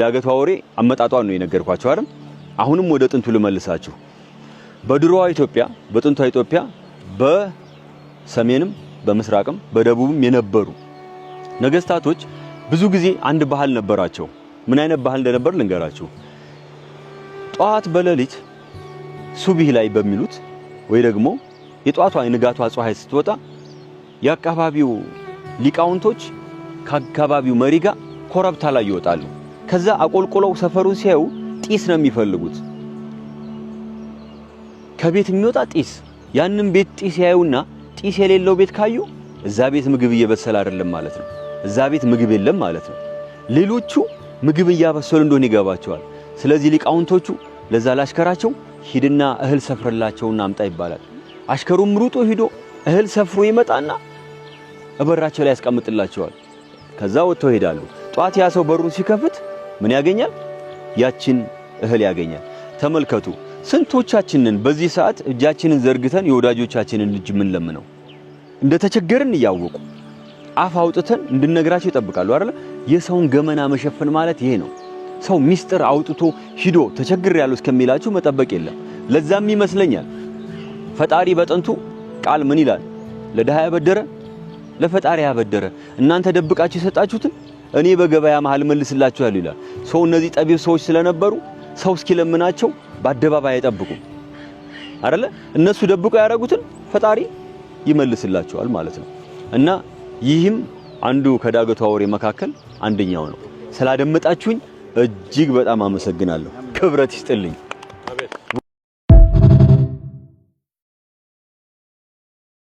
ዳገቷ ወሬ አመጣጧን ነው የነገርኳችሁ አይደል? አሁንም ወደ ጥንቱ ልመልሳችሁ። በድሮዋ ኢትዮጵያ፣ በጥንቷ ኢትዮጵያ በሰሜንም በምስራቅም በደቡብም የነበሩ ነገስታቶች ብዙ ጊዜ አንድ ባህል ነበራቸው። ምን አይነት ባህል እንደነበር ልንገራችሁ። ጠዋት በሌሊት ሱቢህ ላይ በሚሉት ወይ ደግሞ የጧቷ የንጋቷ ፀሐይ ስትወጣ የአካባቢው ሊቃውንቶች ከአካባቢው መሪ ጋር ኮረብታ ላይ ይወጣሉ። ከዛ አቆልቁለው ሰፈሩን ሲያዩ ጢስ ነው የሚፈልጉት። ከቤት የሚወጣ ጢስ፣ ያንን ቤት ጢስ ያዩና ጢስ የሌለው ቤት ካዩ እዛ ቤት ምግብ እየበሰለ አይደለም ማለት ነው። እዛ ቤት ምግብ የለም ማለት ነው። ሌሎቹ ምግብ እያበሰሉ እንደሆነ ይገባቸዋል። ስለዚህ ሊቃውንቶቹ ለዛ ላሽከራቸው ሂድና እህል ሰፍርላቸውና አምጣ ይባላል። አሽከሩም ሩጦ ሂዶ እህል ሰፍሮ ይመጣና እበራቸው ላይ ያስቀምጥላቸዋል። ከዛ ወጥተው ይሄዳሉ። ጧት ያ ሰው በሩን ሲከፍት ምን ያገኛል? ያችን እህል ያገኛል። ተመልከቱ፣ ስንቶቻችንን በዚህ ሰዓት እጃችንን ዘርግተን የወዳጆቻችንን እጅ ምን ለምነው እንደተቸገርን እያወቁ አፍ አውጥተን እንድነግራቸው ይጠብቃሉ አይደል? የሰውን ገመና መሸፈን ማለት ይሄ ነው። ሰው ሚስጥር አውጥቶ ሂዶ ተቸግሬያለሁ እስከሚላችሁ መጠበቅ የለም። ለዛም ይመስለኛል ፈጣሪ በጥንቱ ቃል ምን ይላል? ለድሃ ያበደረ ለፈጣሪ ያበደረ፣ እናንተ ደብቃችሁ የሰጣችሁትን እኔ በገበያ መሃል መልስላችኋለሁ ይላል። ሰው እነዚህ ጠቢብ ሰዎች ስለነበሩ ሰው እስኪለምናቸው በአደባባይ አይጠብቁም አይደለ? እነሱ ደብቀው ያደረጉትን ፈጣሪ ይመልስላቸዋል ማለት ነው። እና ይህም አንዱ ከዳገቷ ወሬ መካከል አንደኛው ነው። ስላደመጣችሁኝ እጅግ በጣም አመሰግናለሁ። ክብረት ይስጥልኝ።